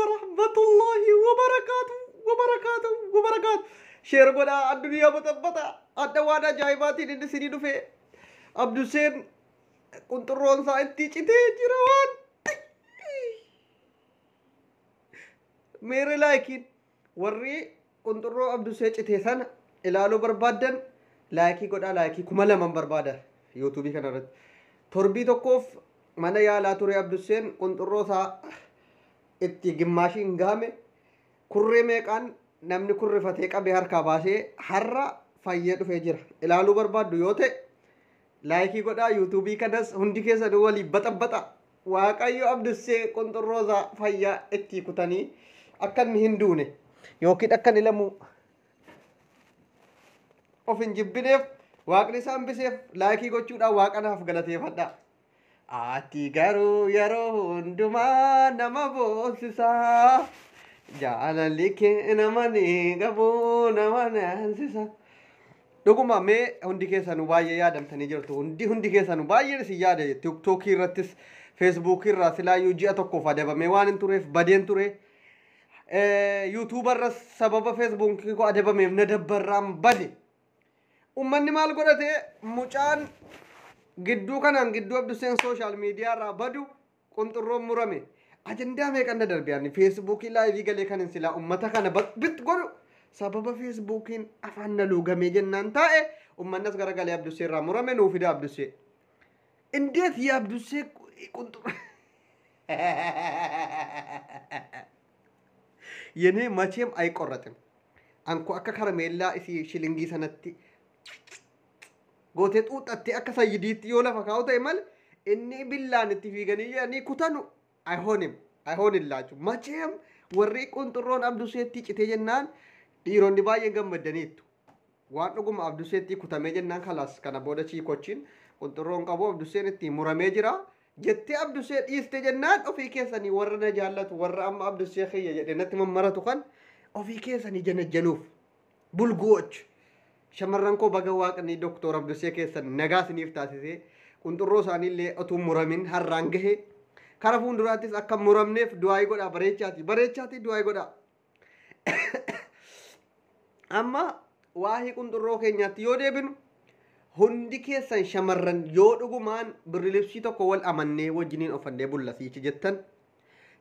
Warahmatullahi wabarakaatu wabarakaatu wabarakaatu. Share godhaa, addunyaa baxabbata. Adda waan ajaa'ibaatiin inni isinii dhufe. Abduseen qunxurroon isaa itti citee jira waan. Meere likeiin warri qunxurroo Abdusee cite sana ilaaluu barbaaddan like godhaa. Like 2000 barbaada YouTubeii kana irratti. Torbii tokkoof mana yaalaa ture Abduseen, qunxurroo isaa itti gimmaashii hin gahame, kurree meeqaan namni kurrifatee qabee harkaa baasee har'a fayyee dhufee jira. Ilaaluu barbaaddu yoo ta'e like godhaa, YouTubeii kanas hundi keessanuu walii baxabbaxa. Waaqayyo Abdusee qunxurroo isaa fayyaa itti kutanii akka inni hin duune yookiin akka inni lamuu of hin jibbineef waaqni isaan hambiseef like gochuudhaan waaqanaaf galateeffadha. Ati garuu yeroo hundumaa nama boonsisaa. Jaalalli kee nama ni qabu, nama naasisa. Dhuguma mee hundi keessanuu baay'ee yaadamtanii jirtu. Hundi keessanuu baay'een isin yaada. TikTokii irrattis Facebookii irraa silaayyuu ji'a tokkoof adabamee waan hin tureef badeen ture. YouTuberras sababa Facebookii koo adabameef na dabbarraan bade. Uummanni maal godhate? Mucaan gidduu kanaan gidduu Abduseen social media irraa badu qunxurroon murame. Ajandaa meeqan na darbe? Ani Facebookii liveii galee kan hin silaa uummata kana bit godhu sababa Facebookiin afaan na luugamee jennaan taa'e. Uummanni as garagalee Abdusee irraa murame nuu fida Abdusee. እንዴት የአብዱሴ ቁንጥሮ የኔ መቼም አይቆረጥም። Anko akka karameellaa isii shilingii sanatti gootee xuuxattee akka sayyidiitti yoo lafa kaa'u ta'e malee inni billaan itti fiiganii jedhanii kutanu አይሆንም አይሆንላችሁ መቼም። Warri qunxurroon Abduseetti citee jennaan dhiironni baay'een gammadaniittu. Waan dhuguma Abduseetti kutamee jennaan kalaas kana booda chiikochiin qunxurroon qabu, Abduseen itti muramee jira jettee Abdusee dhiiste jennaan ofii keessanii warra na jaallatu, warra amma Abdusee kiyya jedhe natti mammaratu kan ofii keessanii janajjanuuf bulgu'och. Shamarran koo, baga waaqni doktor Abdusee keessan nagaa isiniif taasisee qunxurroo isaaniillee utuu muramin har'aan gahe. Kara fuulduraattis akka muramneef du'aayii godhaa, bareechaati bareechaati du'aayii godhaa. Amma waa'ee qunxurroo keenyaatti yoo deebinu, hundi keessan shamarran yoo dhugumaan birrilibsii tokko wal amannee wajjiniin uffannee bulla siichi jettan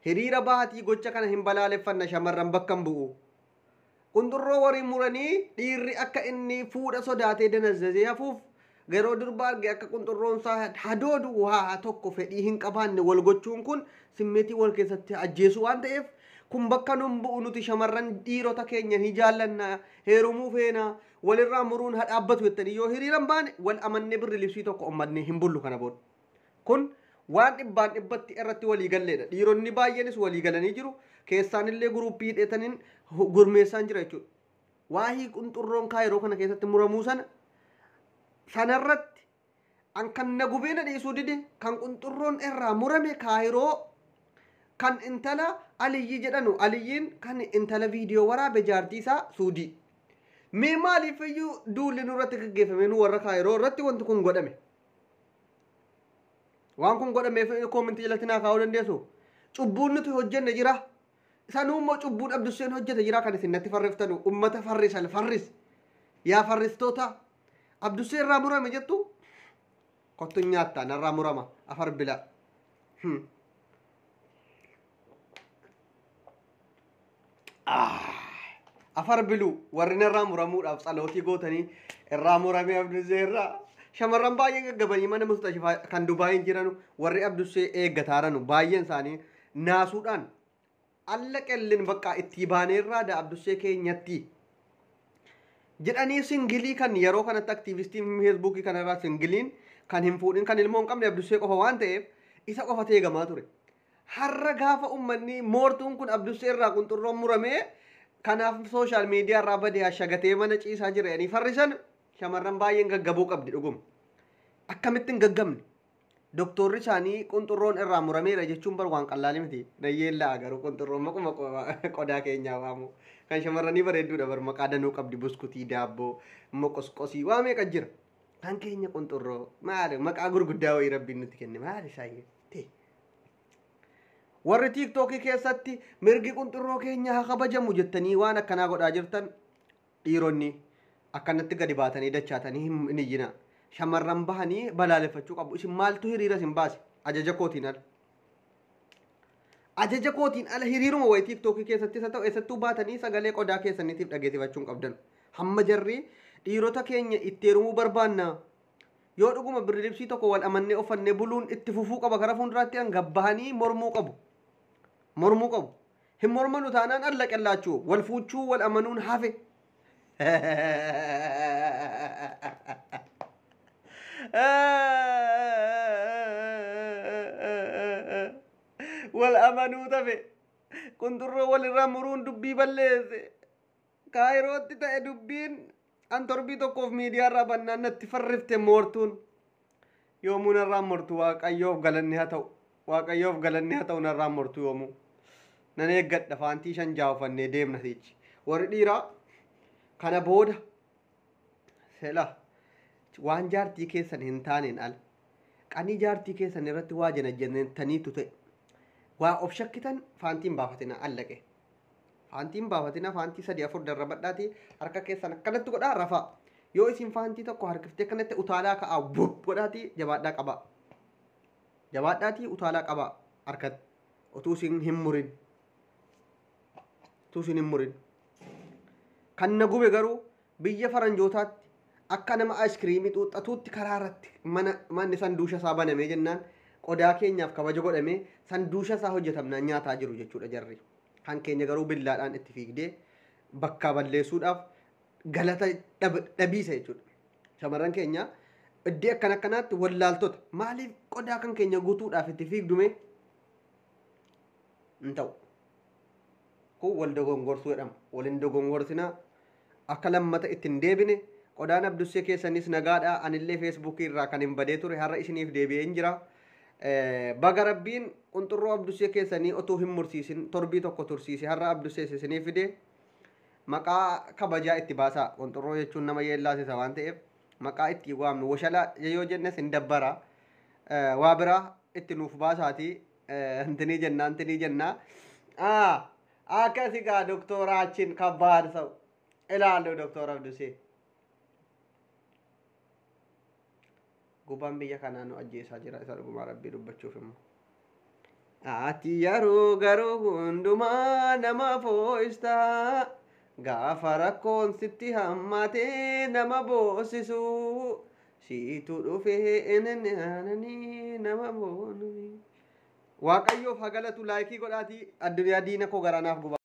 hiriira baatii gocha kana hin balaaleffanna, shamarran bakka hin bu'u. Qunxurroo warii muranii dhiirri akka inni fuudha sodaatee danazzazee hafuuf yeroo durba arge akka qunxurroon isaa hadoodu waa tokko fedhii hin qabaanne wal gochuun kun simmeetii wal keessatti ajjeesu waan ta'eef kun bakka nun bu'u. Nuti shamarran dhiirota keenya ni jaallanna, heerumuu feena, walirraa muruun haa dhaabbatu jettanii yoo hiriiran baane wal amannee birri libsii tokko ummannee hin bullu kana booda. Kun waan dhibbaan dhibbatti irratti walii galleedha. Dhiironni baay'eenis walii galanii jiru. Keessaanillee groupii hidhetaniin gurmeessaan jira jechuudha. Waahii qunxurroon kaayiroo kana keessatti muramuu sana sanarratti an kan na gubee na dhiisuu dide kan qunxurroon irraa murame kaayiroo kan intala Aliyyii jedhanu, Aliyyiin kan intala viidiyoo waraabe jaartii isaa Suudii. Mee maaliif iyyuu duulli nurratti gaggeeffame, nu warra kaayiroo irratti wanti kun godhame? Waan kun godhameef commentii jalatti naa kaa'uu dandeessu. Cubbuun nuti hojjenne jira. Sanuu immoo cubbuun Abdusseen hojjete jira kan isin natti farriftanu, ummata farrisan farris. Yaa farristoota, Abdussee irraa murame jettu, kottu nyaattaa narraa murama afar bila. Afar biluu warri narraa muramuudhaaf tsalootii gootanii irraa muramee Abdussee irraa. Shamarran baay'een gaggabanii mana mustashfaa kan Dubaayin jiranu, warri Abdussee eeggataaranu baay'een isaanii naasuudhaan alla qellin bakka itti baaneerraa da Abdussee keenyatti jedhanii. Singleii kan yeroo kanatti activistiin Facebookii kanarraa singleiin kan hin fuudhin, kan ilmoo hin qabne Abdussee qofa waan ta'eef isa qofa teegamaa ture. Har'a gaafa uummanni moortuun kun Abdussee irraa qunxurroon muramee kanaaf social media irraa badee ashagatee mana ciisaa jira jedhanii farrisan shamarran baay'een gaggabuu qabdi dhuguma. Akkamittiin gaggabne? Doktorri isaanii qunxurroon irraa murameera jechuun bar waan qallaalii miti. Nayyeellaa garuu qunxurroon maquma qodaa keenyaa waamu. Kan shamarranii bareedduudha bar, maqaa danuu qabdi, buskutii, daabboo, moqosqosii waa meeqa jira. Kan keenya qunxurroo maali, maqaa gurguddaa wayii rabbiin nutti kenne maali isaayyee? Warri tiiktookii keessatti mirgi qunxurroo keenya haa kabajamu jettanii waan akkanaa godhaa jirtan dhiironni akkanatti gadi baatanii dachaatanii hin iyyina. Shamarran bahanii balaaleffachuu qabu. Isin maaltu hiriira isin baase? Ajaja kootiin ala. Ajaja kootiin ala hiriiruma wayii tiiktookii keessattis haa ta'u eessattuu baatanii sagalee qodaa keessaniitiif dhageessifachuu hin qabdan. Hamma jarri dhiirota keenya itti heerumuu barbaanna. Yoo dhuguma birrilibsii tokko wal amannee uffannee buluun itti fufuu qaba gara fuulduraatti an gabbahanii mormuu qabu. Mormuu qabu. Hin mormanu taanaan alla qellaachuu wal fuuchuu wal amanuun hafe. Wal amanuu tafe. Qunxurroo walirraa muruun dubbii balleesse. Kaayirootti ta'e dubbiin an torbii tokkoof miidiyaarraa bannaan natti farrifte moortuun. Yoomuu narraa mortu waaqayyoof galanni haa ta'u. Waaqayyoof galanni haa ta'u narraa mortu yoomuu. Nan eeggadha faantii 5 6 uffannee deemna sichi. Warri dhiiraa kana booda sela waan jaartii keessan hin taaneen ala qanii jaartii keessan irratti waa jana jennetaniitu ta'e waa of shakkitan faantiin baafatina allaqe. Faantiin baafatina faantii 3 4 darrabadhaati harka keessan akkanatti godhaa rafaa. Yoo isin faantii tokko harkiftee akkanatti utaalaa ka'aa wup godhaati jabaadhaa qabaa. Jabaadhaatii utaalaa qabaa harkatti utuu isin hin murin. Utuu isin hin murin. Kan na gube garuu biyya faranjootaatti akka nama aayiskiriimii xuuxxatuutti karaa irratti mana manni sanduusha isaa banamee jennaan qodaa keenyaaf kabaja godhamee sanduusha isaa hojjetamnaan nyaataa jiru jechuudha jarri. Kan keenya garuu billaadhaan itti fiigdee bakkaa balleessuudhaaf galata dhabiisa jechuudha. Shamarran keenya iddoo akkana akkanaatti wallaaltota maaliif qodaa kan keenya guutuudhaaf itti fiigdume hin ta'u. Kun wal dogongorsuu jedhama. Wal hin dogongorsinaa akka lammata itti hin deebine qodaan abdussee keessanis nagaadha. Anillee feesbuukii irraa kan hin badee ture har'a isiniif deebi'ee hin jira. Baga rabbiin qunxurroo abdussee keessanii otuu hin mursiisin torbii tokko tursiise har'a abdussee isiniif fide maqaa kabajaa itti baasaa. Qunxurroo jechuun nama yeellaasisa waan ta'eef maqaa itti waamnu washala yoo jennes hin dabbara. Waa biraa itti nuuf baasaati. Intinii jennaa intinii jennaa. Akkasi gaa doktooraachin kabbaad sa'u. Ilaallu doktor Abdusee. Gubaan biyya kanaa nu ajjeesaa jira isa dhugumaa rabbii dubbachuuf immoo. Ati yeroo garuu hundumaa nama foo'istaa gaafa rakkoon sitti hammatee nama boosisu siitu dhufee inni nama boonu. Waaqayyoof haa galatu laayikii godhaatii addunyaa diina koo garaanaaf gubaa.